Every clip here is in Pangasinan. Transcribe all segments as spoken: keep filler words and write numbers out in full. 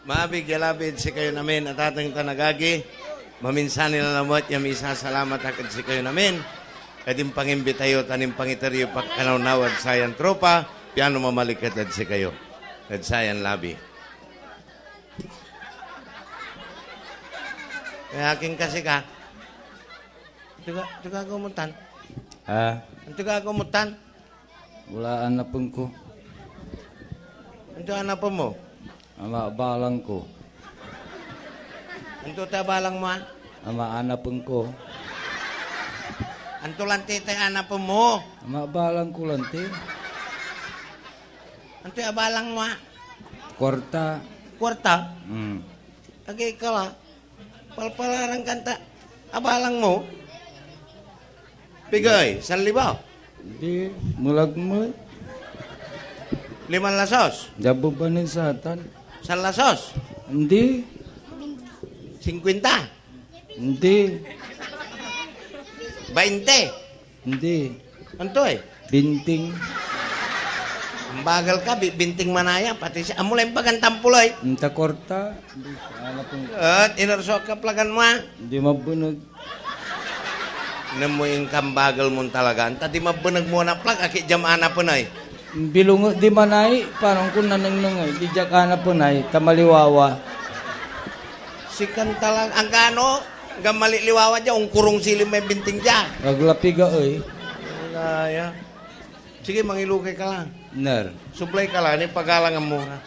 Maabig ya labi ed sikayon amin, atateng tan agagi. Maminsan la lamet ya misasalamat ak ed sikayon amin ed impangimbita yo tan impangiter yoy pakkanawnawa ed sayan tropa, piano mamaliket ed sikayo ed sayan labi. Kaya akin kasi ka? Anto ka, anto ka gumutan? Ah? Anto ka gumutan? Wala anapen ko. Anto anapen mo? Ama abalang ko. Anto ta abalang mo, ah? Ama anapen ko. Anto lanti tay anapen mo? Ama abalang ko lanti. Anto abalang mo, ah? Kwarta. Kwarta? Hmm. Agi ka la. Palpalaran kan ta abalang mo? Pigay, sanlibo. Di, melag mo. Liman lasos. Dabubanin satan. San lasos. Hindi. Singkwenta. Hindi. Bainte. Hindi. Anto eh? Binting. Ambagal ka, bi-, binting manaya, pati si, amo la imbagan tampol eh. Inta korta. Hindi, ano pong Et, inerso ka plagan mo, ah. Hindi mabeneg. Nen mo inkambagal mon talaga. Anta di mabeneg mo naplag, aki jam anapen ay. Bilungo di manay, parang kun nanengneng ay, di diak anapen ay, ta maliwawa. Sikan talag-, anggano, anggan maliliwawa dia, ongkurong silim may binting dia. Aglapiga, ey. Wala ya. Sige, mangilukay ka lang. Ner. Sublay ka lang, ano yung pagalangan mo, ha?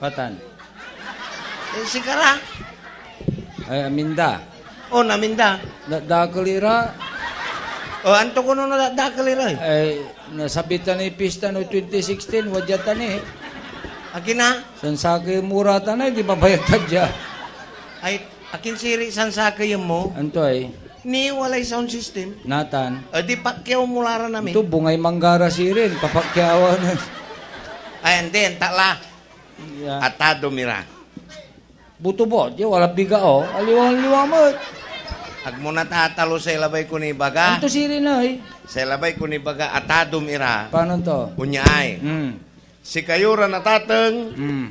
Patan. Eh, sikara? Ay, aminda. Oh, naminda. Nadakel ira. Oh, anto ko no nadakel ira, eh? Ay, nasabitan na yung pista no twenty sixteen, wadya tan eh. Akin na? Sansakey mura tan eh, di mabayad ta dia. Ay, akin siri sansakey mo? Anto ay? Ni walay sound system. Natan. Eh, di pakyaw mo la ran amin. Ito, bungay manggara sirin, papakyawan. Ay, andi, antak la. Yeah. Atado mira. Buto bo, di wala biga, oh. Aliwa-liwa met. Agmo na tatalo say labay ko ni baga. Anto sirin ay? Say labay ko ni baga, atado mira. Paano to? Unya ay. Hmm. Sikayo ran atateng, Hmm.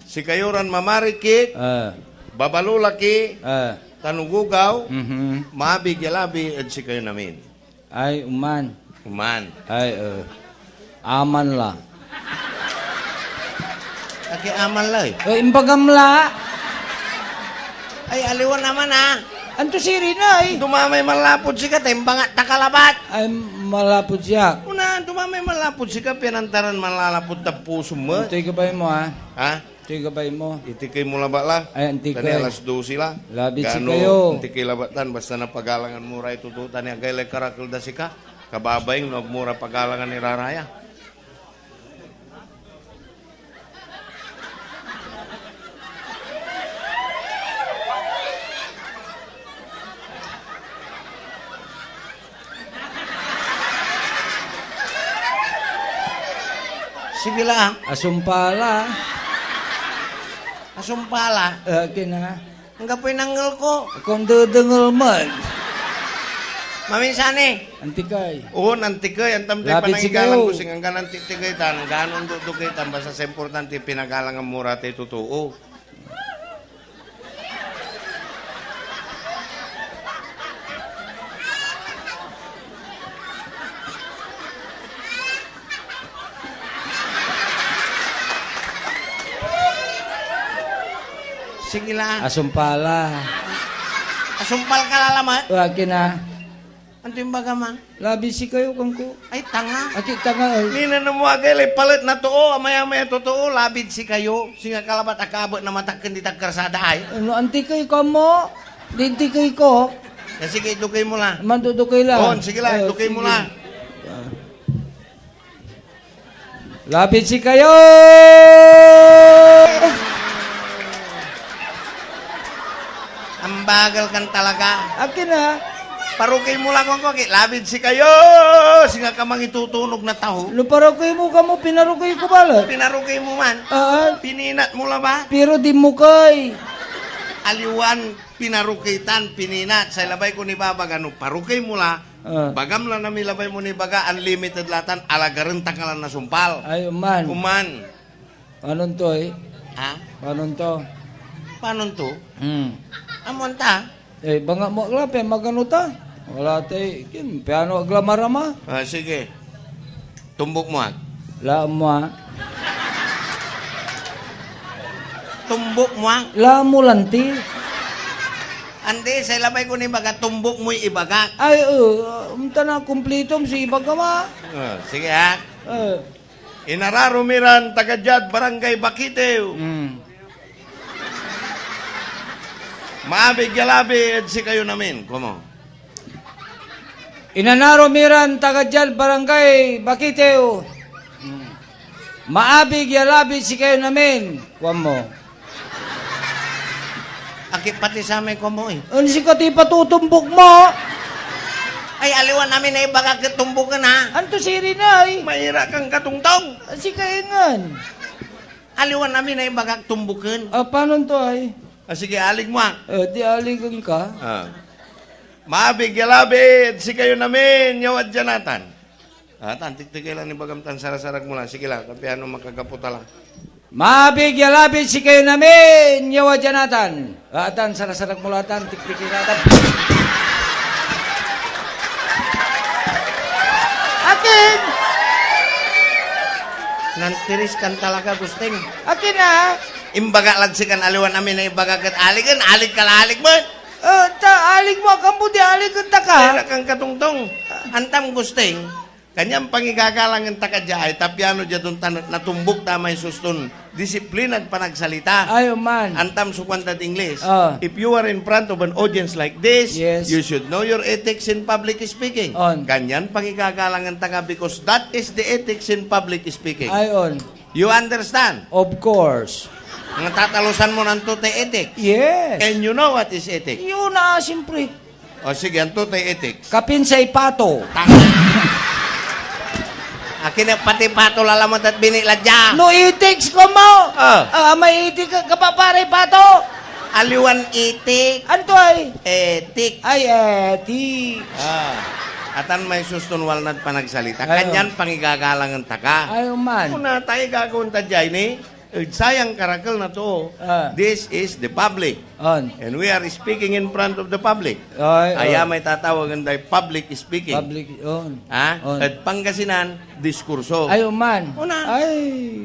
sikayo ran mamarikit, Ah. babalolaki, Ah. tan ugugaw, Mhm. maabig ya labi ed sikayon amin. Ay, oman. Oman. Ay, eh. Aman la. Aki aman la, eh. Eh, imbagam la. Ay, aliwa naman, ah. Anto sirin, ay? Dumamay manlapud sika, ta imbangat ta ka labat. Ay, manlapud siak. Una, dumamay manlapud sika, pian anta ran manlalapud ta pusom met. Antoy gabay mo, ah? Ha? Antoy gabay mo? Itikey mo labat la. Ay, antikey. Tan alas dose la. Labid Gano, sikayo. Antikey labat tan, basta napagalangan mo ray totoo, tan agay lay karakel da sika. Kababaing no agmo ra pagalangan ira raya. Sige lang. Asumpal la. Asumpal la. Akin, ha? Anggapoy nangel ko. Kung dedengel man. Maminsan eh. Antikay. Oo, antikay. Antam to'y Lapit si panangigalang kayo. Ko, sing anggan antitikay tan, anggan ondodokey tan, basta sa importante, pinagalangan mo ra tay totoo. Sige la. Asumpal la. Asumpal ka la lamet? O, akin na. Anto imbaga, ma? Labi sikayo, kangko. Ay, tanga. Aki, tanga, ay. Nina na mo agay lay palet na too, amaya-maya totoo, labid sikayo. Singa ka labat akaabet na matak ken ditak karsada, ay. Ano, antikey ka mo? Di antikey ko. Ya, sige, idukey mo la. Mandudukey la. On, sige la, Oh, idukey mo sige. la. Ah. Lapit sikayo! Ambagal kan talaga. Akin na. Parokey mo la, kuan ko, aki, lapit sikayo! Singa ka mangitutunog na taho. No parokey mo ka mo, pinarokey ko balet. Pinarokey mo man. Ah. Pininat mo la ba? Pero di mo kay. Aliwan pinarokey tan pininat. Say labay ko nibabaga, no parokey mo la, Ah. Bagam la na milabay mo ni baga, unlimited la tan, alagaren ta ka lan nasumpal. Ay, oman. Oman. Anon to, eh? Ha? Panon to? Panon to? Hmm. Amon ta? Eh, banga mo ak la, pian magano ta? Wala tay, kin, piano ak la marama? Ah, sige. Tumbok mo ak. Laan mo, ah. Tumbok mo ak. Laan mo lanti. Andi, say labay ko ni baga, tumbok moy ibagak. Ay, eh, amta na, kumplitom si ibaga ma. Ah, sige, ha? Eh. Inararo mi ran taga diad Barangay Bakiteo. Mm. Maabig ya labi ed sikayon amin, komo. Inanaro mi ran taga diad Barangay Bakiteo. Mm. Maabig ya labi ed sikayon amin, kuan mo. Aki pati samay komo, eh. Ano si kati patutumbok mo? Ay, aliwan amin ay ibagak et tumboken, ha? Anto sirin ay? Maira kan katongtong. Ah, si kaingan. Aliwan amin ay ibagak tumboken. Ah, panon to ay? Ah, sige, alig mo, ah. Eh, di aligen ka. Ah. Maabig ya labi ed sikayon amin, ya wadya natan. Ah, tan, tiktikey lan ibagam tan sarasarag mo la. Sige la, ta piano makagapo ta la. Maabig ya labi ed sikayon amin, ya wadya natan. Ah, tan, sarasarag mo la tan, tiktikey la tan. Akin! Nantiris kan talaga, Gusting. Akin, ah. Imbagak lad sikan aliwan amin a ibagak et aligen, alig ka la, alig met. Eh, ta, alig mo, akan mo di aligen ta ka. Ay, kan katongtong. Antam, Gusting. Kanyan pangigagalangen ta ka dia ay ta piano dia don tan et natumbok ta may suston disiplinad panagsalita. Ay, man. Antam so kuantad Ingles, Ah. "If you are in front of an audience like this, Yes. you should know your ethics in public speaking." On. Kanyan pangigagalangen ta ka because that is the ethics in public speaking. Ay, on. You understand? Of course. Nga tatalusan mo nanto tay ethics. Yes. And you know what is ethics? Yun na, siyempre. O sige, anto tay ethics? Kapinsay pato. Tang-, akin a pati pato lalamet et binit la dia. No ethics, komo? Ah. Ah, may ethics ka, kapaparay pato. Aliwan itik. Anto ay? Etik. Ay, etik. Ah. Atan may suston walnad panagsalita. Ay, Kanyan oh. pangigagalangen ta ka. Ay, man. Una, tayo gagawan ta dia ini. Ed sayan karakel na too, Ah. this is the public. On. And we are speaking in front of the public. Ay, Aya on. may tatawagen day public speaking. Public, on. Ha? On. Ed Pangasinan, diskurso. Ay, man. Una. Ay,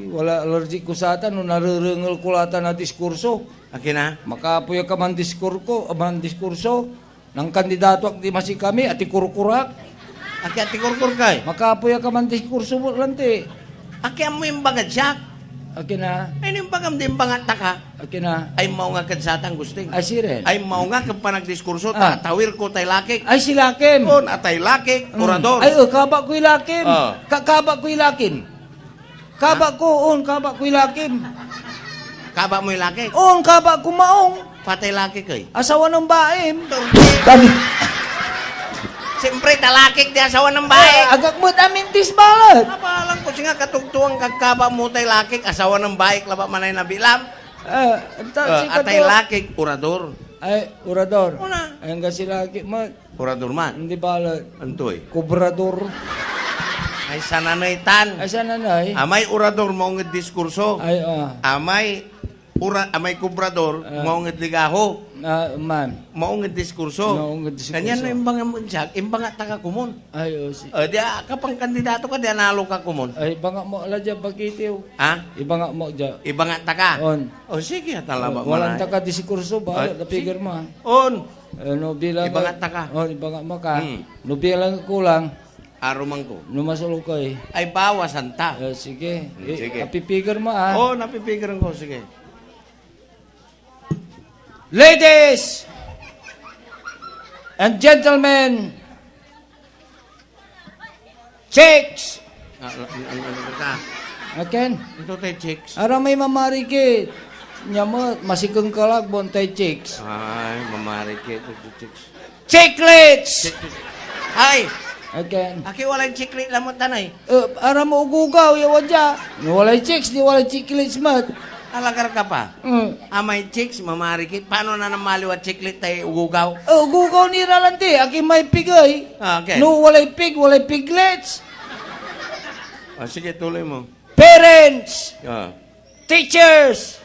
wala allergic ko satan no narerengel ko la tan a diskurso. Akin a? Makapoy ak a mandiskur-, ko, a mandiskurso. Nankandidato ak di masikami, atikurkur ak. Aki atikurkur kay? Makapoy ak a mandiskurso mo lanti. Aki ammo imbagad siak? Akin a? Ay, no imbagam di imbangat ta ka? Akin a? Ay, maong ak ed satan, Gusting. Ay, siren? Ay, maong ak ed panagdiskurso, Ah. tatawir ko tay lakik. Ay, si lakim? On, atay lakik, Mm. orador. Ay, oh, kaba koy lakim. Ah. Ka-, kaba koy lakim. Kaba ko, on, kaba ko'y lakim. Kaba mo'y laki? On, kaba ko maong. Patay laki kay? Asawa ng baim. Tangke. Dami. Siyempre, talakik di asawa ng bae. Ah, agak met amintis balet. Apalang ko singa katugtuan kag kaba mo tay lakik, asawa ng bae, laba manay nabilam. Ah, ta-, Ah, si atay Kato-, lakik, orador. Ay, orador. Una. Ay, hanggang si laki, ma-, Orador man. Hindi balet. Antoy? Kobrador. Ay, sananay tan. Ay, sananay. Amay orador, maong ed diskurso. Ay, ah. Amay ora-, amay kobrador, Ah. maong ed ligaho. Ah, man. Maong ed diskurso. Maong ed diskurso. Kanyan no imbanga mo siak, imbanga ta ka komun. Ay, oh, si- Eh, di a, kapangkandidato ka, di analo ka komun. Ay, ibanga mo ala dia, Bagitiw. Ha? Ibanga mo dia. Ibanga ta ka? On. Oh, sige, ata laba Walang manay. taka diskurso, ba? Ah, Napigir sige. mo, ah. On. Eh, no bilang Ibangat ta ka. Oh, ibangat mo ka. Hmm. No bilang kulang. Aruman ko. No masolo ka eh. Ay, bawasan ta. Eh, sige. Hmm, Eh, sige. Napipigir mo, ah. Oh, napipigiran ko. Sige. Ladies and gentlemen, Chicks! Ah, ah, ah, ah, ah. Akin? Ito tayo, chicks. Aramay mamarikit. Nia met, masikeng ka lagbon tay chicks. Ay, mamarikit ito, chicks. Chicklets! Chick-, chick-, ay! Akin? Aki walay chicklet lamot tanay. Eh, aram mo ugugaw, yawa dia. No walay chicks, di walay chicklets met. Alagar ka pa. Mm. Amay chicks, mamarikit. Paano na namaliw a chiclet tay ugugaw? Eh, ugugaw ni ra lanti. Aki may pigay. Ah, okay. No, walay pig, walay piglets. Ah, sige, tuloy mo. Parents, Ah. teachers,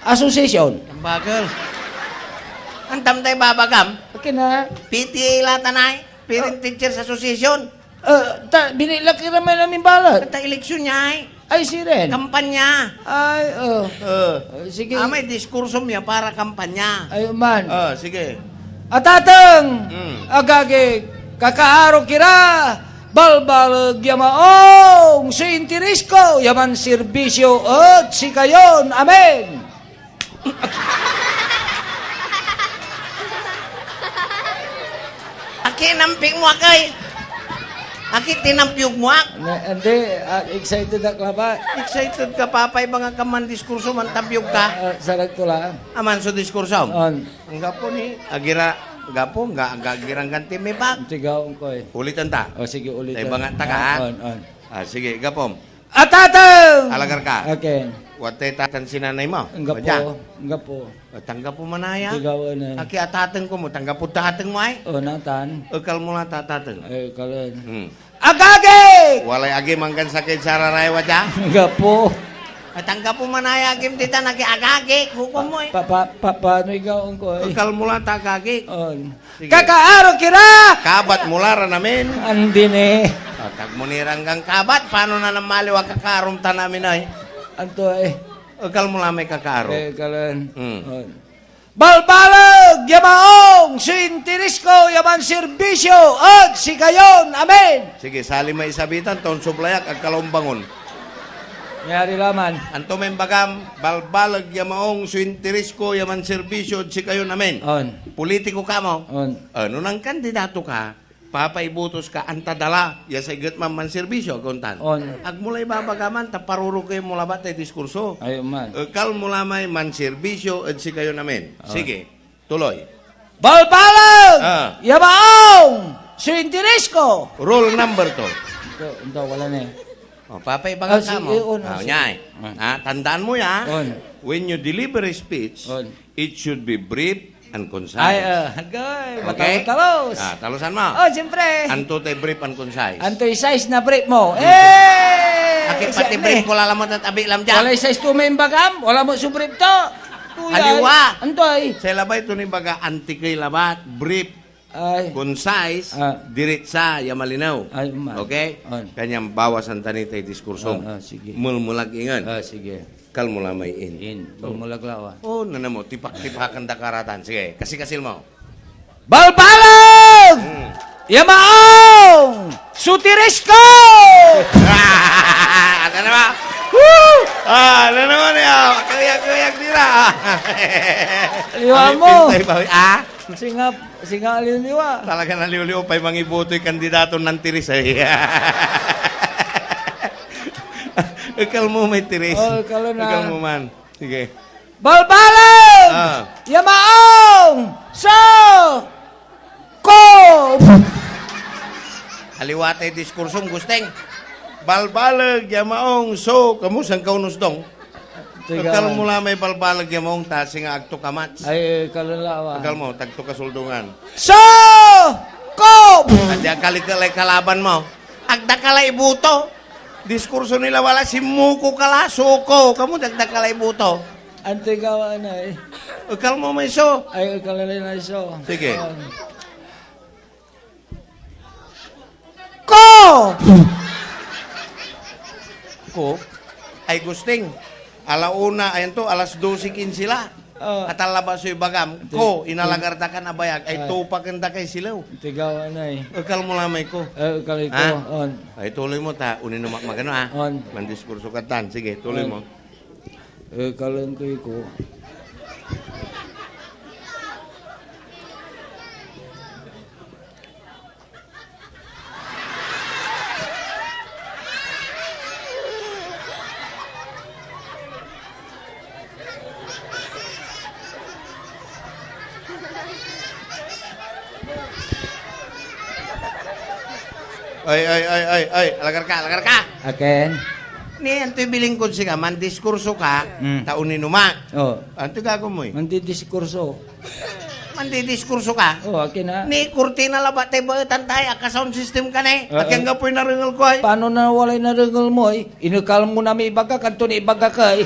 Association. Tambagel. Antam tay babagam? Akin na. P T A la tan ay, Parent Teachers Association. Eh, ta, binilak ira may amin balet. Ta eleksyon niya ay. Ay, siren. Kampanya. Ay, oh. Eh. Eh, sige. Ah, may diskurso niya para kampanya. Ay, man. Oh, sige. Atateng, mm, agagi, kakaaro ki ra, balbaleg ya maong so interes ko ya manserbisyo ed sikayon amin. Aki, nampik mo ak, ay. Aki, tinampiyog mo ak. Ne, hindi, ah, excited ak labat. Excited ka, Papa, ibang ka mandiskurso, mantampiyog ka. Ah, ah, sarag to lang. Aman so diskurso. On. Anggapo ni, agira, anggapo, angga, angga, agirang ganti may bag. Tigaw ko eh. Ulitan ta. O, sige, ulitan. Tay bangat ta ka, ah, ha? On, on. Ah, sige, gapom. Atateng! Alagar ka. Okay. Watay tatan si nanay mo. Anggapo, Wadya? Anggapo. At anggapo manaya. Tigaw na. Aki atateng ko mo, anggapo tateng mo ay? O, natan. Ekal mo la tatateng. Ay, ekalen. Hmm. Agagik! Walay agi manggan sakit sararay, Wadya? Anggapo. At anggapo manaya agim ditan, aki agagik. Hukom mo eh. Pa, pa, pa, paano igaw ko eh? Ekal mo la tagagik. On. Sige. Kakaaro ki ra! Kabat mo la ran amin. Andi ni. Ah, tagmo ni ranggang kabat, paano na namaliw a kakaarom tan amin ay? Anto ay? Ekal mo la may kakaaro. Eh, kalan. Hmm. On. Balbaleg ya maong so interes ko ya manserbisyo ed sikayon amin. Sige, sali may isabitan, ton sublayak, agka la ombangon. Mayari laman. Anto may imbagam, balbaleg ya maong so interes ko ya manserbisyo ed sikayon amin. On. Politiko ka mo? On. Ah, no nangkandidato ka, papaibotos ka, anta dala ya say getman manserbisyo, ag ontan? On. Ag mo la ibabaga man, ta parorokey mo labat tay diskurso. Ay, man. Ekal mo la may manserbisyo ed sikayon amin. On. Sige. Tuloy. Balbaleg! Ah. Ya maong so interes ko. Rule number two. Ito, ito, wala na eh. Oh, papaibangan Ah, ka mo. sige, on, Ah, sige. Nyay. Ah. Ah, tandaan mo ya. On. When you deliver a speech, On. it should be brief and concise. Ay, ah, agay, Okay? Matalos-talos. Ah, talusan mo. Oh, siyempre. Anto tay brief and concise? Antoy size na brief mo? Eh, Akin siya pati ni. brief ko lalamot at abi lam dyan. Walay size to may imbagam? Wala mo so brief to? Tuyay. Aliwa. Antoy? Say labay to ni baga, antikey labat, brief, Ay. concise, Ah. diritsa, ya malinew. Ay, uma. Okay? On. Kanyan bawasan ta ni tay diskursom. Ah, ah, sige. Mulmulag ingen. Ah, sige. Kalmo la may in. In. Oh. Mulmulag la, wa. Oh, nanamo, tipak-tipakan da karatan. Sige, kasi-kasil mo. Balbaleg! Hmm. Ya maong! Sutiris ko! Ano naman? Woo! Ah, ano naman ya? Kuyag-kuyag nila. Liwa Ano yung mo. pintay bawi? Ah? Singa, singa aliw-liwa. Talaga naliw-liw pa'y mangiboto'y kandidato nan tiris, eh. Ekal mo may tiris. Oh, ekal na. Ekal mo man. Sige. Balbaleg! Ah. Ya maong! So! Ko! Aliwa tay diskursom, Gusting. Balbaleg, ya maong, so, kamo, sangkaunos dong. Tiga Ekal mo man. la may balbaleg, ya maong, ta, singa agto ka match. Ay, kalalawa. Ekal mo, tagto ka suldungan. So! Ko! Adi akalikel ay kalaban mo. Agda ka la iboto. Diskurso nila wala, simuko ka la, suko. Kamo, agda ka la iboto. Antigawa na eh. Ekal mo may so. Ay, ekal na rin ay so. Sige. Um, Ko! Ko? Ay, Gusting. Ala una, ayan to, alas doce quince la. Oh. At alaba so ibagam. Ti-, Ko, ti-, inalagar da kan abayag, ay Ah. tupaken da kay silew. Tigawa na eh. Ekal mo la may ko. Eh, ekal ko. Ha? On. Ay, tuloy mo ta, unin mo magano, ah. On. Mandiskurso ka tan. Sige, tuloy On. mo. Eh, kalengkey ko. Ay, ay, ay, ay, ay, alagar ka, alagar ka. Aken? Ni, antoy bilin kod sika, mandiskurso ka, Mm. ta oninoma. Oh. Antoy gagawa mo, eh? Mandidiskurso. Mandidiskurso ka? Oh, akin, ah. Ni, kurtina labat tay baetan tay, aka-sound system ka ni. Oo. Akin ka po'y narengel ko, ay. Paano na walay narengel mo, eh? Inekal mo na may ibaga, kanto ni ibaga ka, eh.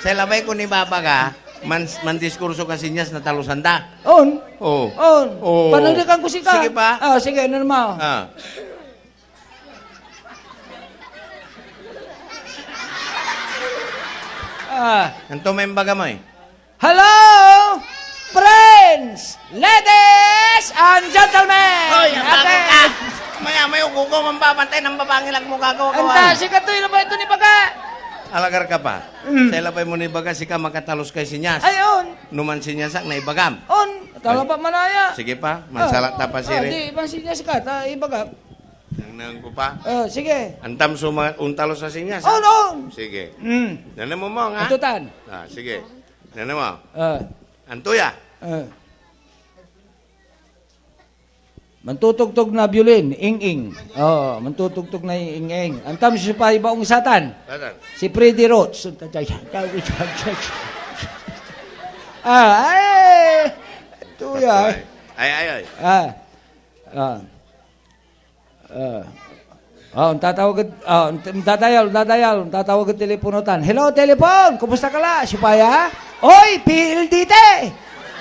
Say labay kon ibabaga, man-, mandiskurso ka sinyas na talusan da. On. Oo. On. Oo. Panagdakan ko sika. Sige pa. Ah, sige, ano naman? Ah. Ah. Anto may imbaga mo, eh? Hello, friends, ladies and gentlemen! Hoy, ang bago ka! Maya, may ugo ko, mambabantay ng babangil, agmo gagawa-gawa. Anta, sikatoy labay ton ibaga. Alagar ka pa. Mm. Say labay mon ibaga, sika makatalos kay sinyas. Ay, on. No mansinyasak na ibagam. On, tala pa manaya. Sige pa, mansalat ta pa sirin. Ah, di, mansinyas ka, ta ibagam. Nangnang ko pa. Ah, sige. Antam so ma-, ontalos a sinyas, ha? On, on. Sige. Mm. Nanamo mo, ha? Atutan. Ah, sige. Nanamo. Ah. Anto ya? Ah. Mantutugtog na violin, ing-ing. Oo, mantutugtog na ing-ing. Antam si Paibaong Satan. Satan. Si Freddy Roach. Ah, ay! Ito ya. Ay, ay, ay. Ah. Ah. Ah. Ah, ontatawag ed, ah, ont-, ontadayal, ontadayal, ontatawag ed telepono tan. "Hello, telepon! Kumusta ka la? Siopaya? Oy, P L D T!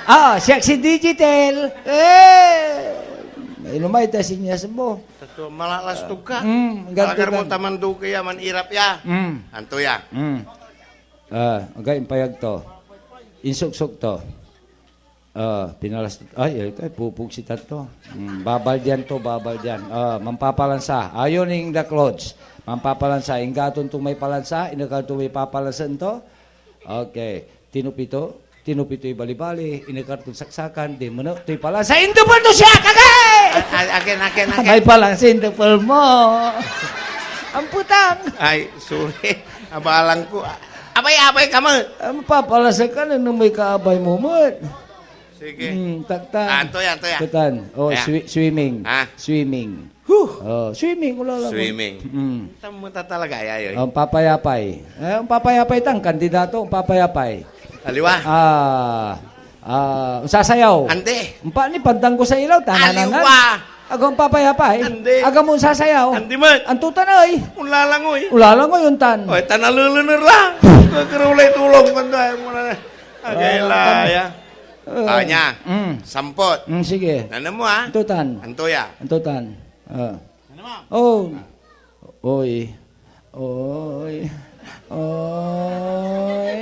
Ah, siak si Digital! Eh!" Inumay ta sinyas mo. Tato, malalastog ka. Mm, ganto. Alagar mo kan. Taman duke ya, man irap ya. Mm. Anto ya? Mm. Ah, agay impayag to. Insuksok to. Ah, pinalas-, ay, ay, ay, pupugsitan to. Mm, babal diyan to, babal diyan. Ah, mampapalansa. Ayon ing the clothes. Mampapalansa. Inggaton to may palansa, inekal to may papalansa to. Okay. Tinupi to, tinupi to'y balibali, inekal to saksakan, di mano to'y palansa. Indupel to siya, kagay! A-, a-, akin, akin, akin. May palansa, indupel mo. Ang putang. Ay, sorry. Abalang ko. A-, abay, abay ka mo. Ah, mapapalansa ka na nung may kaabay mo, met. Sige. Hmm, taktan. Ah, anto yan, anto yan? Taktan. Oh, Ayan. swi-, swimming. Ah. Swimming. Huh! Oh, swimming, wala lang. Swimming. Mm. Tama ta talaga, ay, ay, ay. Oh, papayapay. Eh, ang papayapay tan, kandidato, ang papayapay. Aliwa. Ah, ah, sasayaw. Ande. Ang pa-, ni pandang ko sa ilaw, tananan. Aliwa. Agam papayapay. Ande. Agam on sasayaw. Ande man. Anto tan, ay? Ulalangoy. Ulalangoy, on tan. Oy, tan alelener la. Kakarulay tulong, kanto, ay, muna na. Agay Ah, la, tan- ya. Ah. Anya, Mm. sampot. Mm, sige. Nanam mo, ah? Anto tan? Anto ya? Anto tan? Ah. Nanam mo? Oh. Oy. Oy. Oy.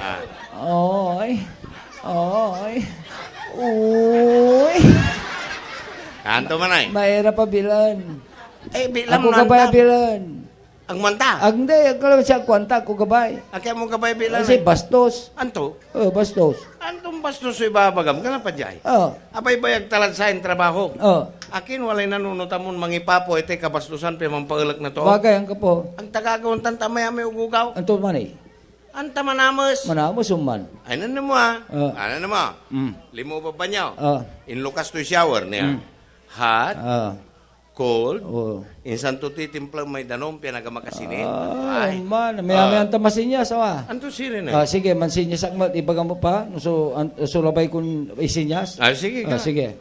Ah. Oy. Oy. Oy. Anto man ay? Mairap a bilan. Eh, bilang Ako ka ba ya bilan? Agmo anta? Ag-, hindi, ag-, alam siya, kuanta ko gabay. Aki mo gabay bilang Kasi eh. bastos. Anto? Oh, bastos. Anton bastos so ibabagam? Kala pa jay. Oh. Abay bayag talad sayan trabaho. Oh. Akin walay nanunotan mon mangipapo itay kabastosan pian mampaelek na too? Bagay, anggapo. Ag ta gagawaen tan ta maya may ugugaw. Anto man eh? Anta manames. Manames man. Ay, nanam mo, ah. Oh. Ah, nanam mo. Mm. Limo babanyaw. Oh. Inlukas toy shower niya. Mm. Hot. Oh. Cold. Oo. Insan to titimpla may danum pian ag makasinit. Ay, Ay. man. Maya-maya Ah. anta masinyas, awa. Anto sirin eh? Ah, sige, mansinyas ak met. Ibaga mo pa, no so, an-, so labay kon isinyas. Ah, sige Ah, ka. sige.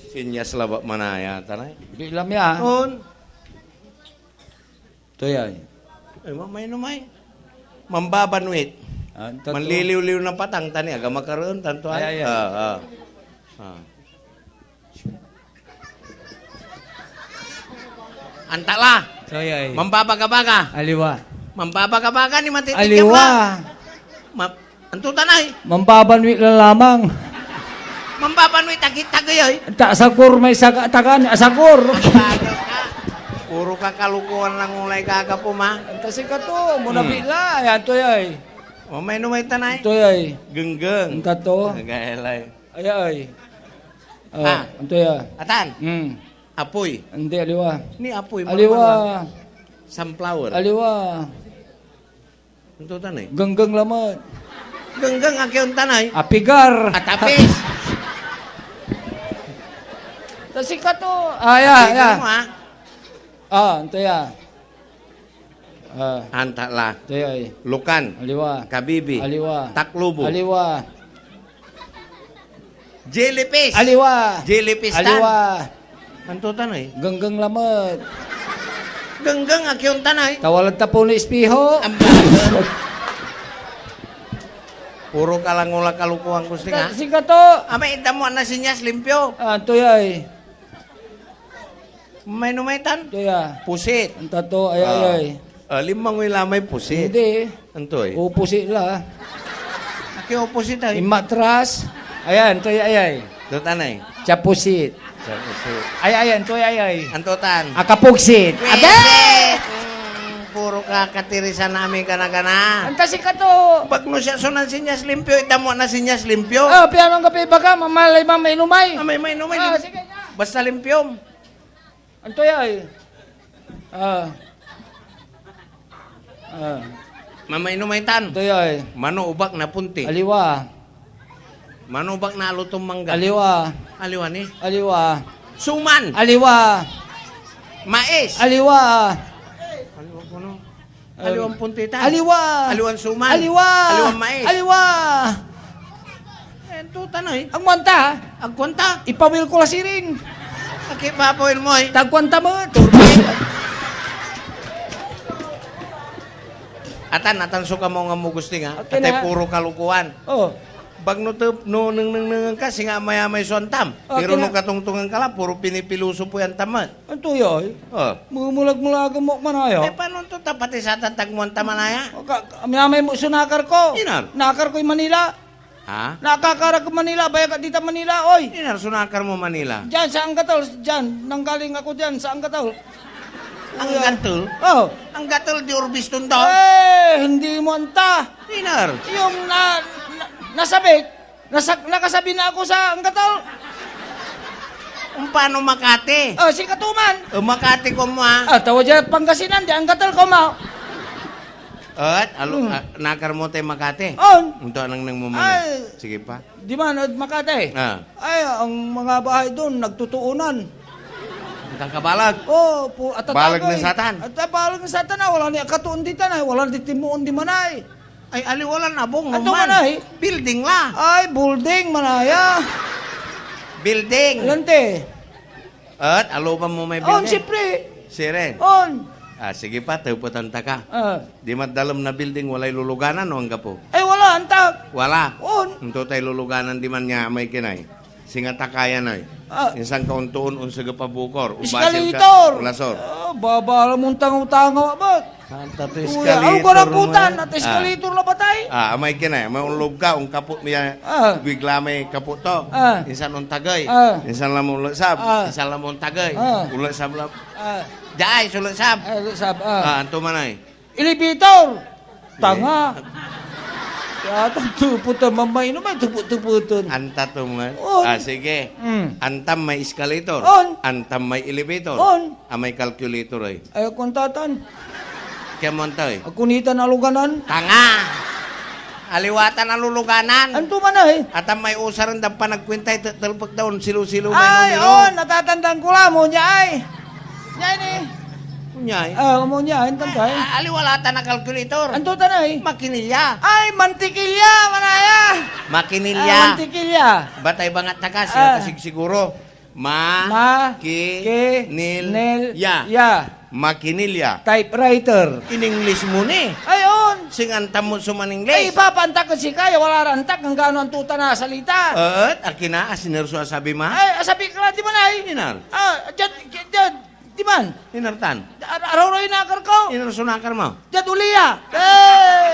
Sinyas labat manaya, tanay. Di lam ya. On. Toyay. Ay, mamay no may. Mambabanwit. Ah, anto to? Manliliwliw na patang, tani, aga makareen, tanto ay. Ay, ay, ay. Ah, ah. Ah. Antala. Soy ay. Mambabagabaga. Aliwa. Mambabagabaga ni matitikyam Aliwa. la. Ma-, anto tanay? Mambabanwit la lamang. Mambabanwit, agit tagoy, ay. Ta asagor may saga-, tagan, asagor. Puro ka kalokohan lang ulay kagapo, ma. Anta sikato, mo Hmm. nabila, yan to, ay. O, may numay tanay? Ito, ay. Genggeng. Anta to. Gaelay. Ay, ay. Oh, Ah. anto ya? Atan? Hmm. Apoy. Hindi, aliwa. Ni apoy, Aliwa. malaman lang. Sunflower. Aliwa. Anto tan ey? Genggeng lamet. Genggeng, aki ontan ey? Apigar. Atapis. Ta sikato. Ah, ya, Apigar ya. mo, ah. Ah, anto ya. Ah. Anta la. Anto ya ey? Lukan. Aliwa. Kabibi. Aliwa. Taklubo. Aliwa. Jellyfish. Aliwa. Jellyfish tan. Aliwa. Anto tan ey? Genggeng lamet. Genggeng, aki ontan ey? Ta walad tapew na ispiho. Amba. Puro kalangola kalokohan, Gusting, ha? Sikato. Amay itdan mo a nasinyas, limpio. Ah, anto ya ey? Mainomay tan? Anto ya? Pusit. Anta to, ay, ay, Ah. ay. Ah, linmangoy la may pusit. Hindi. Anto ey? Opposite la. Aki opposite ey? Imatras. Ayan, anto ya, ay, ay. Anto tan ey? Tiyapusit. Tiyapusit. Ay, ayan, anto ya, ay, ay. Anto tan? Akapugsit. Wisit! Abe! Mm, puro ka katirisan na amin gana-gana. Anta sikato. Bagno siak so nansinyas limpio, itdan mo a nasinyas limpio. Ah, piano anggapoy ibaga, mamalay man mainomay. Ah, may mainomay, Ah, lim-, sige na. Basta limpiom. Anto ya ey? Ah. Ah. Mamainomay tan. Anto ya ey? Mano, ubak, napunti. Aliwa. Mano, ubak, na aluton mangga. Aliwa. Aliwa ni? Aliwa. Suman. Aliwa. Mais. Aliwa. Aliwa kono. Um, Aliwan punti tan. Aliwa. Aliwan suman. Aliwa. Aliwan mais. Aliwa. Eh, anto tan ey? Agmo anta. Agko anta. Ipawil ko la sirin. Aki papawil mo ey? Ta agko anta met. Atan, atan so kamaungan mo, Gusting, ha? Okay Atay na. puro kalokohan. Oh. Bagno tep, no nengnengnengen ka, singa amayamay so antam. Okay Pero no na. katongtongan ka la, puro pinipilosopo yan taman. Anto ya ey? Oh. Mumulagmulagan mo ak manaya. Eh, panon to ta pati satan tagmo anta manaya? Ka-, ka-, amay-amay mo so nakar ko. Inar? Nakar koy Manila. Ha? Nakakar ak Manila, bayag ak dita Manila, oy. Inar so nakar mo Manila? Diyan, sa Angatal, diyan. Nanggaling ako diyan, sa Angatal. Angatal? Oh. Angatal, di Urbiston daw? Eh, hindi mo anta. Inar? Yung na, na, nasabik, Nasa-, nakasabi na ako sa Angatal. Paano Makati? Oh, sikato man. Oh, Makati ko mo, ah. Ah, tawa dyan, Pangasinan, di Angatal ko mo. Et, alo, Hmm. ah, nakar mo tay Makati? On. Ito, anang nang mo man, Ay. eh. Sige pa. Di man, ed Makati. Ah. Ay, ang mga bahay doon, nagtutuunan. Ang kakabalag. Oh, pu-, atatagoy. Balag na satan. At, ah, balag na satan, ah. Wala ni akatuon di tan, ah. Wala di timuon di manay. Ay, aliwa lan abung Anto man. man ay? Building la. Ay, building manaya. Building. Lante. Et, aloban mo may On, building? siyempre. Siren. On. Ah, sige pa, tepetan ta ka. Ah. Di mat dalem na building, walay luluganan o anggapo? Ay, wala, antak. Wala. On. Anto tay luluganan di man nia may kinay? Singa takayan ay. Ah. Insan ka ontoon onsegep a bukor. Ubasil ka, Eskalator! lasor. Ah, baba la mon tangaw-tangaw, abat. Anta to Uy, eskalator ang garaputan, mo, eh. at eskalator Ah. labat ay. Ah, amay kinay, amay onlog ka, onkapot mo yan. Ah. Bigla may kapot to. Ah. Insan ontagey. Ah. Insan la mo ulesab. Ah. Insan la mo ontagey. Ah. Ulesab la. Ah. Diay, so ulesab. Ay, ulesab, ah. Ah, anto man ay? Elevator! Tanga! Yatang tupot a mamay, no may tupot-tupoton. Anta to man. On. Ah, sige. Mm. Antam may escalator. On. Antam may elevator. On. Amay calculator ay. Ay, agko antatan. Kaya mo anta ay. Agko nitan aluganan. Tanga! Aliwatan aluluganan. Anto man ay? Atam may usaren dan panagkuintay, te-, telpek da on, silo-silo may Ay, numero. on, natatandaan ko la, mo niya ay. Niya ini. Unyay. Ah, mo niya, intan ka, eh. A-, aliwa la tan a calculator. Anto tan ay? Makinilya. Ay, mantikilya, manaya. Makinilya. Ah, mantikilya. Batay bangat ta ka, siya Ah. kasig siguro. Ma-, Ma-, ki-, ki-, nil-, nil-, ya. ya. Makinilya. Typewriter. In English mo ni. Ay, on. Singa antam mo so man English. Ay, ipapantak ed sika, ya wala ra antak, anggano anto tan a salita. Et, akin a, asiner so asabi ma? Ay, asabi ka la, di man ay. Inar. Ah, diyan, diyan, Di man. Inar tan? Ar-, araw-araw inakar ko. Inar so nakar mo? Diad Ulia. Eh!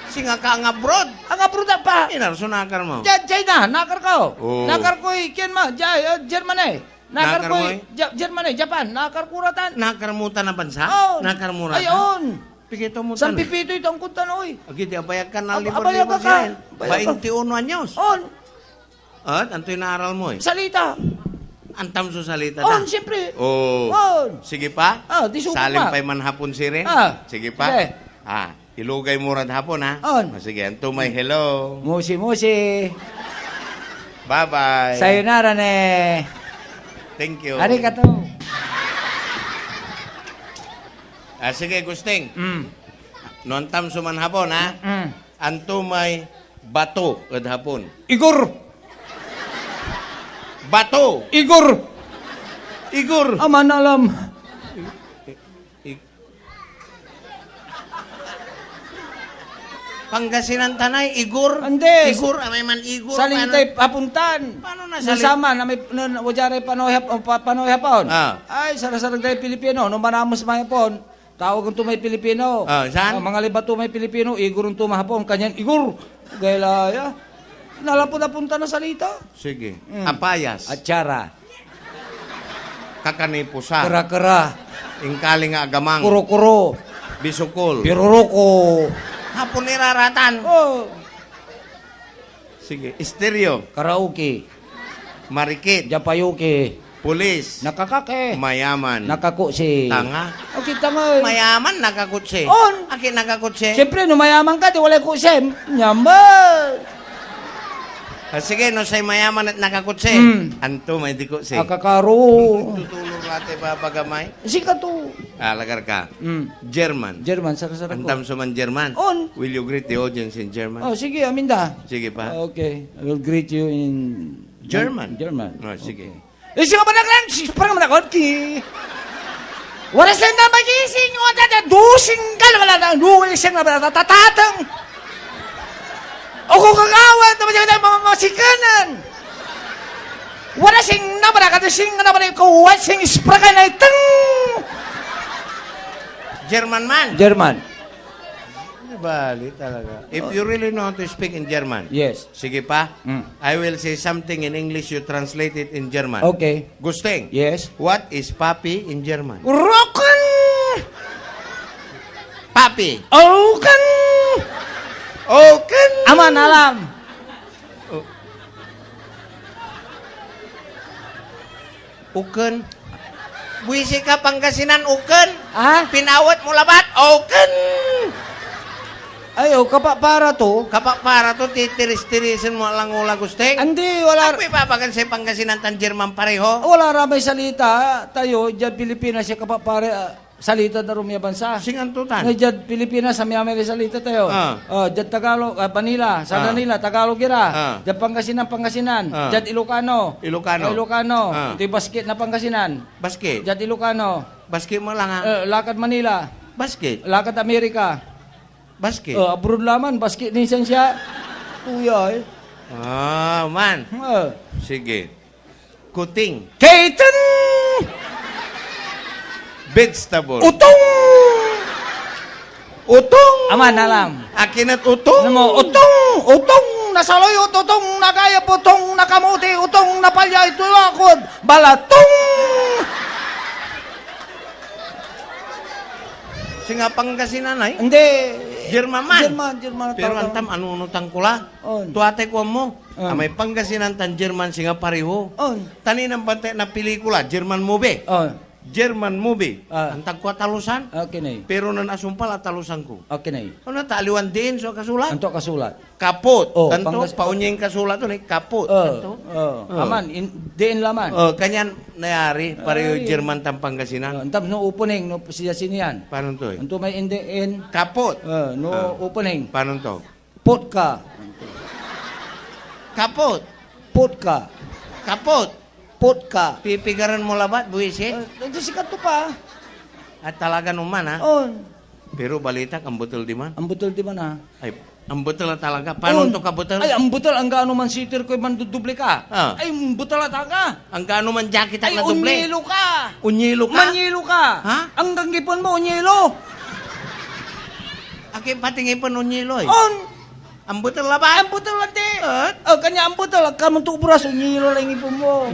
Singa ka ang abroad. Ang abroad pa. Inar so nakar mo? Diad China, nakar ko. Oh. Nakar ko i-, kian ma, dia-, eh, Germany. Nakar Nakar ko mo i-, eh? Ja-, Germany, Japan. Nakar ko ratan. Nakar mo tan a bansa? Oh. Nakar mo ratan? Ayon. Pikito mo San tan eh. Pipito ito ang kuntan, oy. Agi, di abayag ka na Ab-, libre abayag libre ka ka. siya eh. Abayag ka. Bainti uno anyos. On. Ah, antoy naaral mo eh? Salita. Antam so salita On, na? siyempre. Oh. On. Sige pa? Ah, di suko Salim pa. pa'y manhapon sirin? Ah. Sige pa? Sige. Ah, ilugay mo rad Hapon, ha? On. Ah, sige, anto may hello? Musi-musi. Bye-bye. Sayonara ne. Thank you. Arigato. Ah, sige, Gusting. Mm. No antam so manhapon, ha? Mm. Anto may bato ed Hapon? Igor. Bato. Igor. Igor. Aman alam. I-, i-, Pangasinan tanay, Igor. Andes. Igor, amay man Igor. Salitay papuntan. Paano na sali- Nasama, na may, na, na, wadia ray panoy Hap-, o, pa-, panoy Hapon. Ah. Ay, sarasarag day Pilipino, no manamos may Hapon, tawagen to may Pilipino. Ah, saan? Ah, mangalibad to may Pilipino, Igor to may Hapon, kanyan Igor. Gaya la, ya. Nalapud apuntan na salita. Sige. Mm. Apayas. Atsara. Kakanipusa. Kara-kara. Ingkaling agamang. Kuro-kuro. Bisukol. Piruroko. Hapon iraratan. Oh. Sige. Esteryo. Karaoke. Marikit. Japayuke. Pulis. Nakakake. Mayaman. Nakakutsi. Tanga. Okay, tanga. Mayaman, nakakutsi. On. Aki nakakutsi. Siyempre, no mayaman ka, di walay kutsi. Nyambal. Ah, sige, no say mayaman et nakakutsi. Mm. Anto may di kutsi? Akakaro. Tutulong natin, babagamay. Sikato. Ah, lagar ka. Mm. German. German, sarasarag ko. Antam so man German. On. Will you greet the audience in German? Oh, sige, amin da. Sige pa. Okay. I will greet you in German. German. Oh, sige. Okay. Eh, sino ba naglan? Si, parang manakot ki. Wala sing na magising, wala na dusing ka, wala na luising na wala na tatatang. O kung kakawa, na magising na mamasikanan. Wala sing na wala ka, sing na wala ko, wala sing isprakay na itang. German man. German. Di bali talaga. If you really know how to speak in German, Yes. Sige pa. Mm. I will say something in English, you translate it in German. Okay. Gusting. Yes. What is papi in German? Roken! Papi. Oken! Oken! Aman alam. O-, Uken. Buisi ka, Pangasinan, uken. Ha? Pinawet mo labat, uken. Ay, oh, kapapara to. Kapapara to, titiris-tirisen mo lang ula, Gusting. Andi, wala. Apoy babagan say Pangasinan tan German pareho? Wala ra may salita tayo, diad Pilipinas, ya kapapara, ah, salita da rum ya bansa. Singa anto tan? Ngay diad Pilipinas, amiamay lay salita tayo. Ah. Ah, diad Tagalog, ah, Manila, sa Ah. Manila, Tagalog ira. Ah. Diad Pangasinan, Pangasinan. Ah. Diad Ilocano. Ilocano. Ah, Ilocano. Ah. Ito'y basket na Pangasinan. Basket. Diad Ilocano. Basket mo lang, ah. Eh, lakad Manila. Basket. Lakad Amerika. Basket. Eh, abroad laman, basket ni siansia. Kuya, eh. Ah, man. Eh. Sige. Kuting. Kaitan! Vegetable. Utong! Utong! Aman alam. Akin et utong? Ano mo, utong! Utong! Nasaloy utong! Nagayap utong! Nakamuti utong! Napalya ito akod! Balatong! Singa Pangasinan ay? Hindi. German man. German, German. Pero talaga. Antam, ano-ano tangkula? On. Tua tay kuan mo. On. Amay Pangasinan tan German singa pareho. On. Tan inambantay na pelikula, German movie. On. German movie. Ah. Antag ko atalusan. Okay na eh. Pero nan asumpal, atalusan ko. Okay na eh. Ano ta, aliwan diin so kasulat? Anto kasulat? Kapot. Oh, Tanto, Pangas-, paonyeng kasulat to ni, kapot. Oh, Tanto? Oh. Oh. Aman, in, diin laman. Oh, kanyan nayari, pareho Ay. German tan Pangasinan. Oh, antam no opening, no siya sinian. Paano to eh? Anto may in diin? Kapot. Oh, no Ah. opening. Paano to? Potka. Kapot. Potka. Kapot. Potka. Pipigaran mo labat, buwisit? Eh, ito si Kato pa. At talaga naman, ha? On. Pero balita, ambetel diman. Ambetel diman, ha? Ay, ambetel na talaga. Paano On. to kabetel? Ay, ambetel, anggaano man sweater ko, mandodoble ka. Ah. Ay, ambetel na talaga. Anggaano man jacket ak Ay, na doble. onyelo ka. Onyelo ka? Manyelo ka. Ha? Anggang ipon mo, onyelo. Akin pati ngipon, onyelo, eh. On. Ambetel labat? Ambetel lati. Et? Oh, kanya ambetel, agka man to oberas, onyelo lang ipon mo.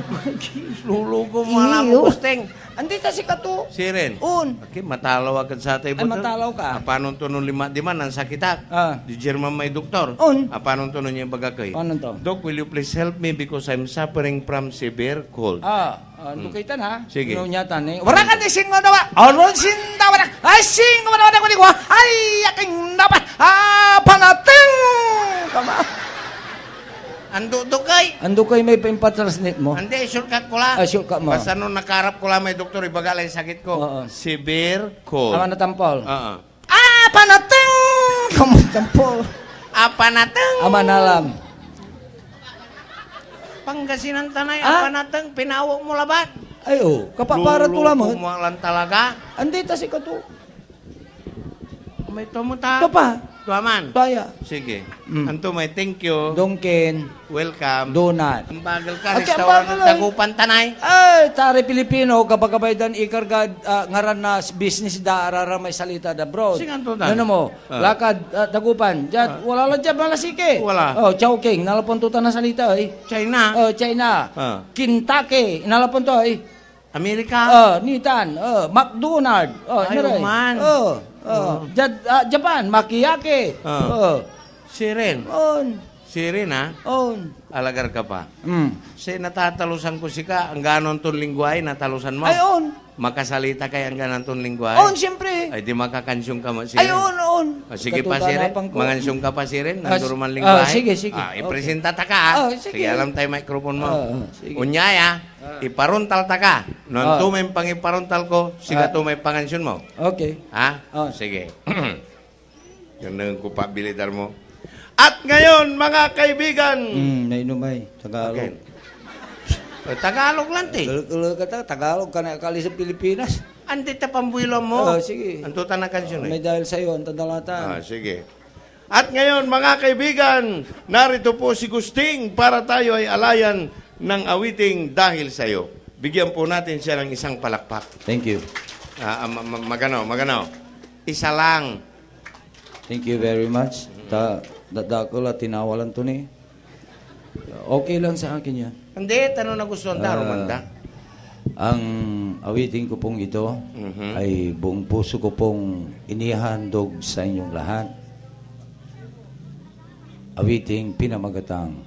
Lulugo mo, alam mo, Iyo. Gusting. Andi ta si Kato. Sirin. On. Okay, matalaw ak ed satay Ay, betel. matalaw ka. Apano to no lima diman, ansakit ak? Ah. Di German may doktor. On. Apano to no niya bagak ey? Paano to? "Doc, will you please help me because I'm suffering from severe cold?" Ah, ah, Hmm. dukay tan, ha? Sige. Ano niya tan, eh? Wara ka ni singo na wa-, Aron sinda wara. Ay, singo na wara ko ni wa-, ay, aking Dudukay. Andukay may pa-, impatransmit mo? Hindi, shortcut ko la. Ah, shortcut mo. Basta nung nakaarap ko la may doktor, ibaga la yung sakit ko. Oo. Severe cold. Ama na tampol. Oo. Ah, panateng! Kamu tampol. Ah, panateng! Ama na lam. Pangasinan tanay, ah, panateng, pinawo mo labat. Ay, oh, kapapara to lamang. Luloko mo lang talaga. Andi ta sikato. May tua mo ta. Tua pa. Tua man. Tua ya. Sige. Mm. Anto may thank you. Dongkin. Welcome. Donut. Ang bagal ka, restaurant ng Tagupan, tanay. Ay, tari Pilipino, gabagabay dan ikarga, ah, ngaran na s-, business da, arara may salita da, bro. Sing anto dan? Ano mo? Ah. Lakad, ah, Tagupan. Diyan, wala lang diyan, malasiki. Wala. Oh, Chowking, nalapon to ta na salita, eh. China. Oh, China. Ah. Kentucky, nalapon to, eh. Amerika. Oh, nitan. Oh, McDonald. Oh, Ay, ino ray? Oman. Oh, oh. Oh. Jad-, ah, Japan, makiyake. Ah. Oh. Sirin. On. Sirin, ha? On. Alagar ka pa. Mm. Say natatalusan ko sika, angganon ton lingwae, natalusan mo. Ay, on. Makasalita kay angganon ton lingwae? On, siyempre. Ay, di makakansyong ka mo, Sirin. Ay, on, on. Ah, sige pa, Sirin. Mangansyong ka pa, Sirin. Ah, s-, ah, sige, sige. Ah, ipresenta ta ka, ha? Ah, sige. Sige, alam tayo microphone mo. Ah, ah, sige. Unya, ya. Ah. Iparontal ta ka. No anto may pangiparontal ko, sikato may pangansion mo. Okay. Ha? Ah. Sige. Yan na ko pabilidar mo. At ngayon, mga kaibigan. Hmm, nainom ay. Tagalog. Okay. Eh, Tagalog lang, ti. Tagalog, Tagalog ka ta, Tagalog ka na akali sa Pilipinas. Andi ta pambuilo mo. Ah, sige. Anto ta na kansion, eh? May dahil sa'yo, ang tandalatan. Ah, sige. At ngayon, mga kaibigan, narito po si Gusting para tayo ay alayan ng awiting Dahil Sa'yo. Bigyan po natin siya ng isang palakpak. Thank you. Ah, ah, ma-, ma-, magano, magano. Isa lang. Thank you very much. Ta, da-, dakel a tinawalan to ni. Okay lang sa akin yan. Hindi, tanong na gusto ang taro, Ah, manda. Ang awitin ko pong ito Mhm. ay buong puso ko pong inihahandog sa inyong lahat. Awiting pinamagatang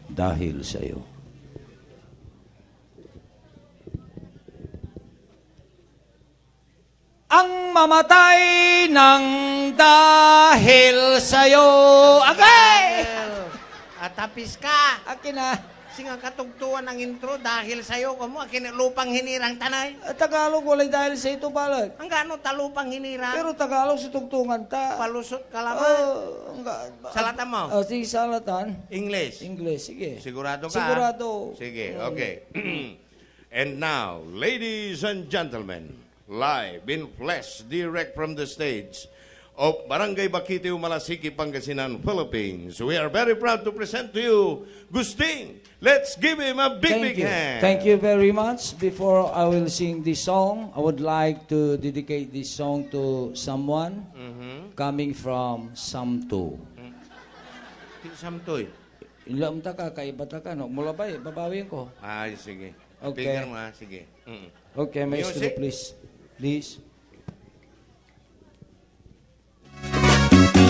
Dahil Sa'yo. Ang mamatay ng dahil sa'yo. Agay! Atapis ka! Akin na. Singa katugtuan ng intro, dahil sa'yo, kamo, akin na lupang hinirang tanay. Ah, Tagalog, walay dahil sa ito, balet. Anggano ta lupang hinirang? Pero Tagalog sa tugtungan ta. Palusot ka laman. Oh, angga-, Salatan mo? Ah, sige, salatan. English? English, sige. Sigurado ka? Sigurado. Sige, Mm. okay. And now, ladies and gentlemen, live in flesh, direct from the stage of Barangay Bakitio, Malasiqui, Pangasinan, Philippines, we are very proud to present to you Gusting. Let's give him a big, Thank big you. hand. Thank you very much. Before I will sing this song, I would like to dedicate this song to someone Mhm. coming from Samto. Mm. Si Samtoy? Inlam ta ka, kaiba ta ka, no? Mula ba, eh, babawin ko. Ay, sige. Okay. Finger mo, ah. Sige. Mm. Okay, maestro, Music. please. Please.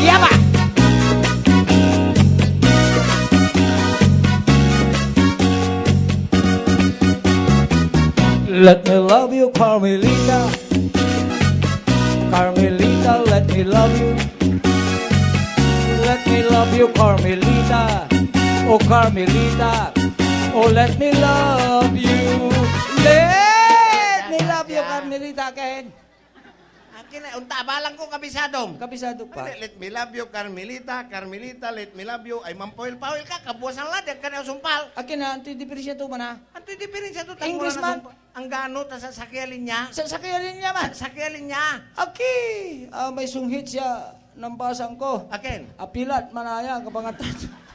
Yaba! Let me love you, Carmelita. Carmelita, let me love you. Let me love you, Carmelita. Oh, Carmelita. Oh, let me love you. Let me love you, Carmelita, again. Akin na, onta, abalang ko, kabisado. Kabisado pa. Ay, let me love you, Carmelita, Carmelita, let me love you. Ay, mampawil-pawil ka, kabuasan la, di ka na sumpal. Akin na, antoy diferensya to, mana? Antoy diferensya to? English man. Anggano ta sa sakey a linya? Sa sakey a linya man. Sa sakey a linya. Aki, ah, may sunghit siya, nambasang ko. Akin? Apilat, manaya, kabangat.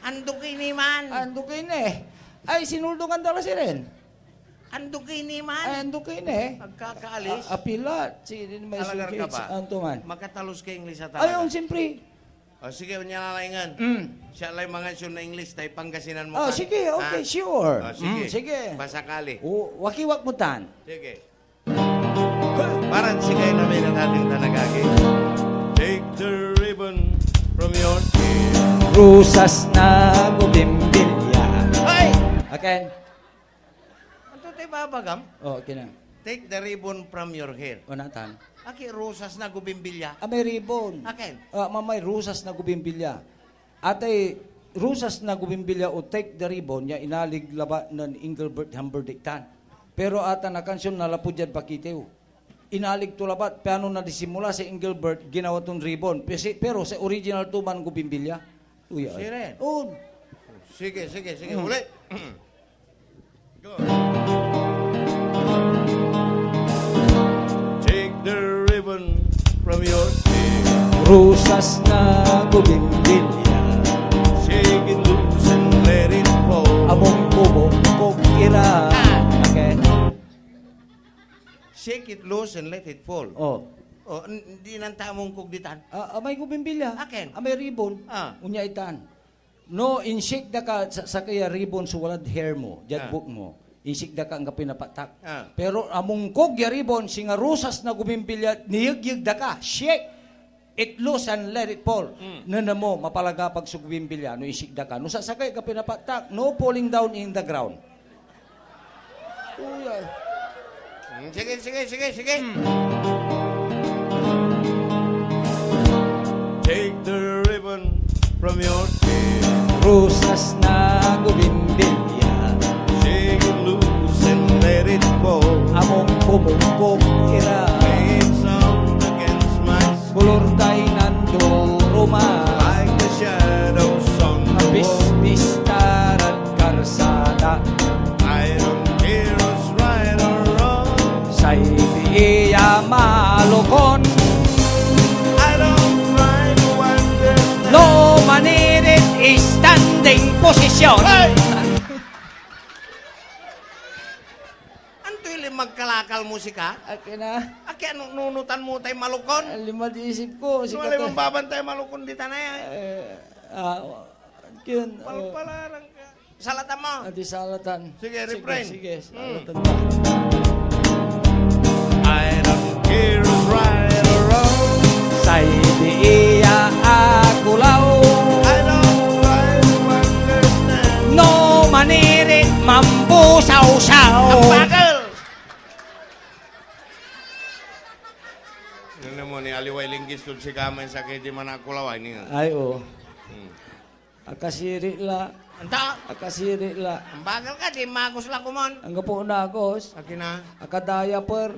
Ando ki ni man. Ando ki ni. Ay, sinuldungan da la sirin. Ando ki ni man. Ay, ando ki ni. Pagkakaalis. A-, apilat. Sige, din may Alagar ka sunghit, pa. Anto man. Makatalos ka English a Ay, talaga. on, siyempre. O, sige, onya lalaingan. Mm. Siya lay mangansion na English, tay Pangasinan mo Oh, ka. sige, okay, Ha? sure. O, sige. Mm, sige. Pasakali. O, wakiwak mo tan. Sige. Para sikay na may natating tanagagi. Take the ribbon from your ear. Rusas na gubimbilya. Ay! Akin. Anto tay babagam? Oh, akin na. Take the ribbon from your hair. O, natan. Aki, rusas na gubimbilya. Ah, may ribbon. Akin? Ah, mamay rusas na gubimbilya. Atay, Rosas na gobimbilya o Take the Ribbon ya inalig labat nen Engelbert Humperdinck tan. Pero atan a kansion nanlapud diad bakitew. Inalig to labat, piano nadisimula si Engelbert, ginawa ton ribbon. Pesi-, pero say original to man gobimbilya. Uy, ay. Siren. On. Sige, sige, sige. Mm. Uli. Go. Take the ribbon from your hair. Rosas na gobimbilya. Shake it loose and let it fall. Amongkobongkog ira. Ah. Okay. Shake it loose and let it fall. Oh. Oh, n-, di nanta amongkog ditan. Ah, amay gobimbilya. Akin? Amay ribbon. Ah. Onya itan. No, inshake da ka sa, sakey a ribbon so walad hair mo, diad Ah. buhok mo. Inshake da ka anggapoy napatak. Ah. Pero amongkog ya ribbon, singa rosas na gobimbilya, niyegyeg da ka. Shake it loose and let it fall. Mm. Nana mo, mapalagapag so gobimbilya, no inshake da ka. No sasakey ka pinapatak, no falling down in the ground. Uy, ay. Mm, sige, sige, sige, sige. Mm. Take the ribbon from your hair. Rosas na gobimbilya. Shake it loose and let it fall. Amongkobongkog ira. May it sound against my skin. Kolor day nandoroman. Like the shadows on the wall. Bispista rad karsada. I don't care who's right or wrong. Say bii ya malokon. I don't try to understand. No manirit standing position. Hey! Antoy limag kalakal mo, sika? Akin a? Aki, ano, nunutan mo tay malokon? Ah, limad isip ko, Ano sika lay to. Mambabantay malokon ditan aya? Eh, ah, yun, oh. Palpalaran ka. Salatan mo. Ah, di salatan. Sige, Sige, refrain. sige, Hmm. salatan mo. I don't care who's right or wrong. Say bii ya akulaw. I don't try to understand. No manirit mambusawsaw. Ang bagal! Ano mo, ni aliway linggis tod sika may sakey di manakulaw, ay, ni Ay, oo. Hmm. Akasiri la. Anta? Akasiri la. Ang bagal ka, di magos la komon. Anggapo nagos. Akin a? Akadiaper.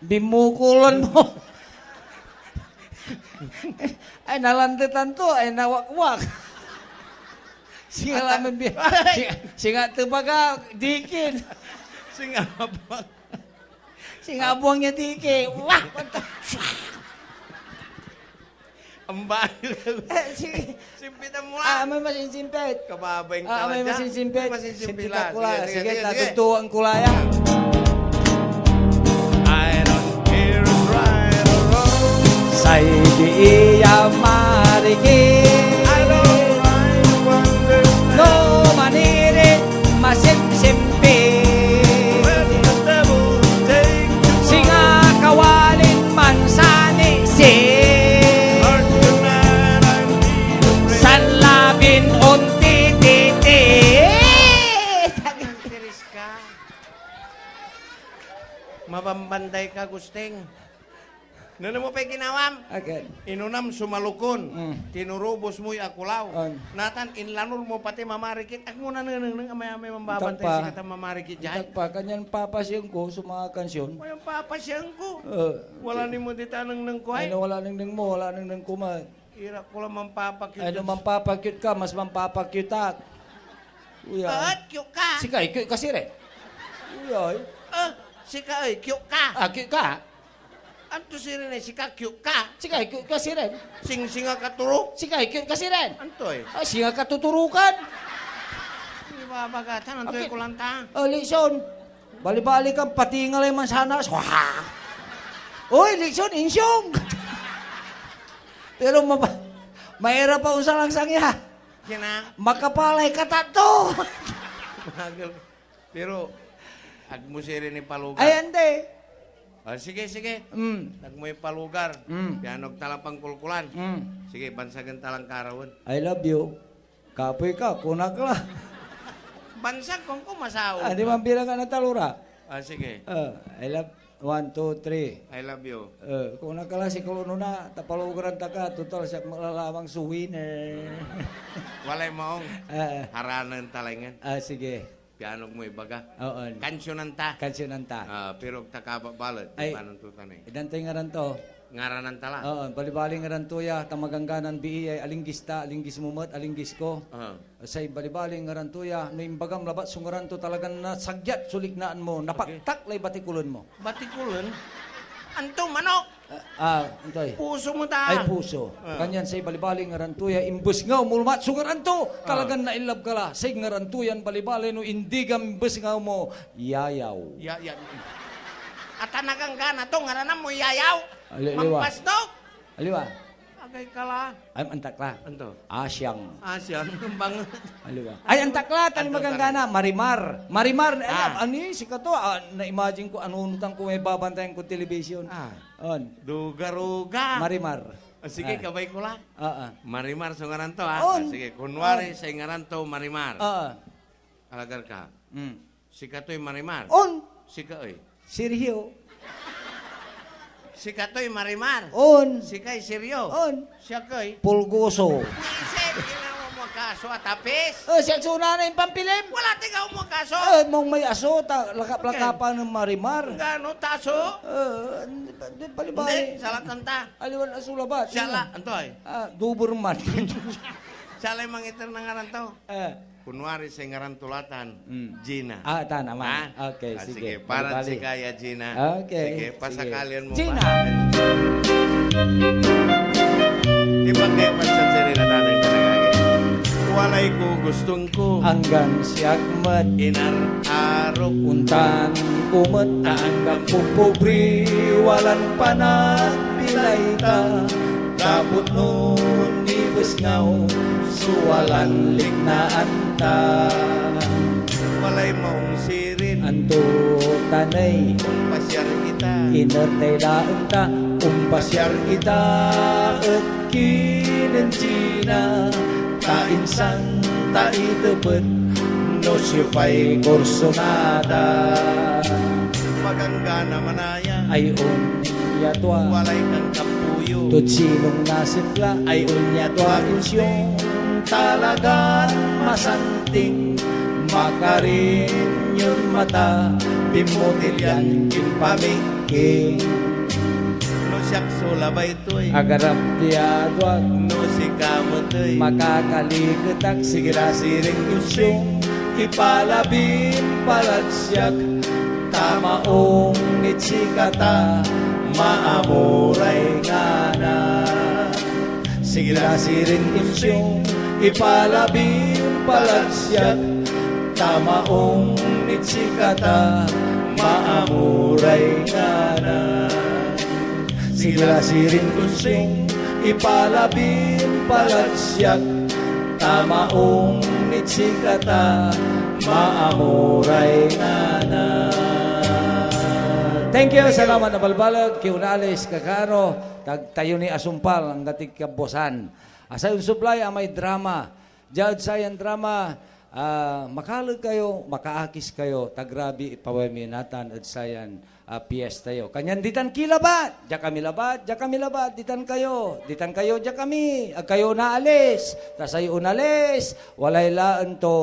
Bimukulan mo. Ay, nalandetan to. Ay, nawakwak. Singa Ata-, laman bi-, ay! singa, singa tebaga, dikin. Singa abang. Singa abang ya diki. Wah! Ang bayo. Eh, sige. Simpitan mo Ah, lang. may masinsimpit. Kababay Ah, ka may na dyan. masinsimpit. May masinsimpit Simpitan lang. ko lang. Sige, Sige, sige, sige, sige. natutuwang ko lang yan. I don't care who's right or wrong. Say bii ya marikit. I don't try to understand. No manirit masimsimpi. Let the devil take the Singa kawalin mansanisi. Heart tonight, I need a break. Sanlabin ontititi. Tiris ka. Mabambanday ka, Gusting. Nano mo pa'y ginawam? Akin. Inonam so malokon. Mm. Tinurubos moy akulaw. On. Natan, inlanur mo pati mamarikit. Agmo nanenengneng, amay-amay mambabantay Tapa. sikatan mamarikit diay. Tapa, kanyan papasyan ko so mga kansyon. Wayan papasyan ko. Eh, Wala ni mo di ta nengneng ko ay. Ay, no, wala nengneng mo, wala nengneng ko man. Ira ko lang mampapakyut Ay, no, yan. mampapakyut ka, mas mampapakyut ak. Uyay. Ah, cute ka. Sika, cute ka sirin. Uyay. Ah, sika, ay, cute ka. Ah, cute ka. Anto sirin ay sika, cute ka? Sika, cute ka sirin. Singsinga ka turo? Sika, cute ka sirin. Antoy? Ah, singa ka tuturukan. Ibabagatan, antoy Okay. ko lang ta? Oh, lechon. Balibali kan patinga lay mansanas. Wah! Oy, lechon, insyong! Pero maba-, mairap pa onsalangsang ya. Kina? Makapalay ka tato! Magal. Pero, agmo sirin ipalugar. Ay, ande. Ah, sige, sige. Mm. Agmo ipalugar. Mm. Piano ta la pangkulkulan. Mm. Sige, bansagen ta lang karawen. I love you. Kapoy ka, kunak la. Bansag, kung ko masaol Ah, di ka. man bilang ka na talura. Ah, sige. Ah, I love One, two, three. I love you. Eh, kung nakala si Kolono na, tapalogeran ta ka, total siak met la lamang so winner. Walay maong. Eh. Haranen ta la ingen. Ah, sige. Pianog mo ibaga. Oo. Kansyonan ta. Kansyonan ta. Ah, pero ag ta kababalet. Ay, panon to tan eh. Idan toy ngaran to. Ngaranan ta la. Oo, balibali ngaran to ya, ta magangganan bii ay alinggis ta, alinggis mo met, alinggis ko. Aha. Say balibali ngaran to ya, no imbagam labat so ngaran to, talagan nasagyat so liknaan mo, napaktak lay batikulen mo. Batikulen? Anto, manok? Ah, ah, antoy? Puso mo ta. Ay, puso. Ah. Kanyan say balibali ngaran to ya, imbesngaw mo labat so ngaran to, talagan nailab ka la. Say ngaran to yan balibali, no indigam imbesngaw mo, yayaw. Ya, ya. Ata naganggana to, ngaranan mo, yayaw? Ali-, aliwa. Mampastok? Aliwa. Agay ka la. Ay, antak la. Anto? Asyang. Asyang. Banget. Aliwa. Ay, antak la, tan maganggana. Marimar. Marimar. Ah. Ani, sikato. Ah, na-imagine ko, anunotan ko may babantayan ko television. Ah. On. Duga-ruga. Marimar. Ah, sige, kabay ko la. Ah, ah. Marimar so ngaran to, ah. On. Ah, sige, kunwari say ngaran to, Marimar. Ah. Alagar ka. Mm. Sikatoy Marimar. On. Sika ey. Sergio. Sikatoy Marimar. On. Sikay Sergio. On. Siak ey. Pulgoso. Buisit, ginawa mo kaso, atapis. Eh, siak so una na impampilim. Wala ti ka mo kaso. Eh, mong may aso, ta lakap-lakapan ng Marimar. Gano taso? Eh, di, di, balibali. Hindi, salatan ta. Aliwan aso labat. Siya la, antoy? Ah, Doberman. Siya lay mangiter na ngaran to. Eh. Kunwari, say ngaran to latan, Mm. Gina. Ah, ta naman. Ha? Okay, Ah, sige. sige. Para Bali-bali. si kaya, Gina. Okay, Sige, sige. pasakalian mo Gina! ba? Di ba kayo pansin sa rin na tatay talaga? Walay ko gustong ko. Anggan siak met. Inar-arok. Untan ko met. Ta anggap ko pobre, walan panagbilay ta. Dapot no nibesngaw so walan liknaan ta. Walay maong sirin. Anto tanay? Ompasyar ita. Iner tay laen ta. Ompasyar ita et kinen Gina. Ta insan ta itepet no siopay kursunada. Maganggana manaya. Ay onya tua. Walay kangkapuyo. Tod sinong nasipla. Ay onya tua insyong talagan masanting. Makarin yon mata, pinmotil yan impamingking. No siak so labay toy. Agarap ti aduag. No sika met ey. Makakaliket ak, sige la sirin insyong ipalabin palad siak. Ta maong nid sikata, maamo ray ngana. Sige la sirin insyong ipalabin palad siak. Ta maong nid sikata, maamo ray ngana. Sige la sirin insyong ipalabin palad siak. Ta maong nid sikata, maamo ray ngana. Thank you. Thank you. Salamat na balbaleg, Kiunalis, Kakaro, tag tayo ni asumpal, anggatig kabuasan. Asay onsublay amay drama. Diad sayan drama, ah, makaleg kayo, makaakis kayo, ta grabi ipaway mi natan ed sayan, ah, piesta yo. Kanyan ditan ki labat, dia kami labat, dia kami labat, ditan kayo, ditan kayo, dia kami, ag kayo naalis, ta say onalis, walay laen to.